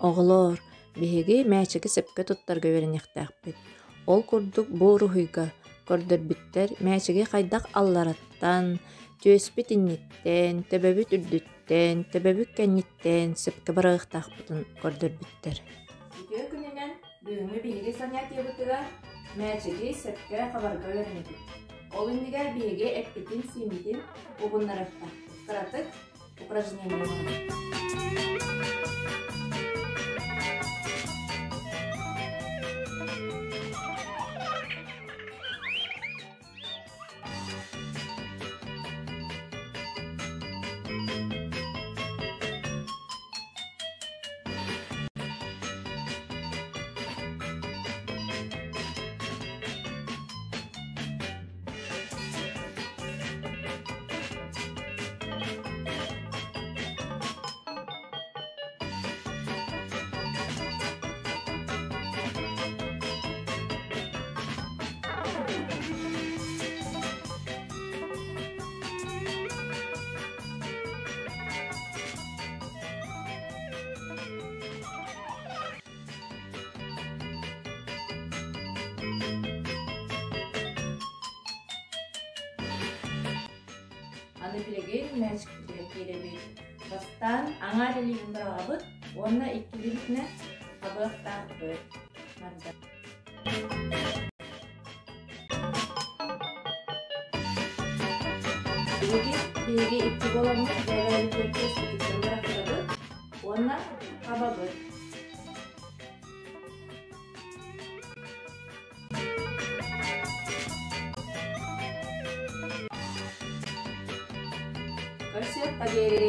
Оҕолоор, биһиги мээчиги сөпкө туттарга үөрэниэхтээхпит. Ол курдук бу уруһуйга көрдөрбүттэр мээчиги хайдах аллараттан, түөспүт инниттэн, төбөбүт үрдүттэн, төбөбүт кэнниттэн сөпкө барыахтаахпытын көрдөрбүттэр. Үтүө күнүнэн бүгүҥҥү биһиги занятиебытыгар мээчиги сөпкө хабарга үөрэнэбит. Ол иннигэр биһиги эппитин-сииммитин уһуннарыахтаахпыт. Кыратык упражнение оҥоробут. Аны билигин мээчикпитигэр киирэбит. Бастаан аҥаар илиибин быраҕабыт уонна икки илиибитинэн хабыахтаахпыт. Марда. Билигин биһиги икки буоламмыт бэйэ-бэйэбитигэр түөспүтүттэн бырахсабыт уонна хабабыт. Көрсүөххэ диэри.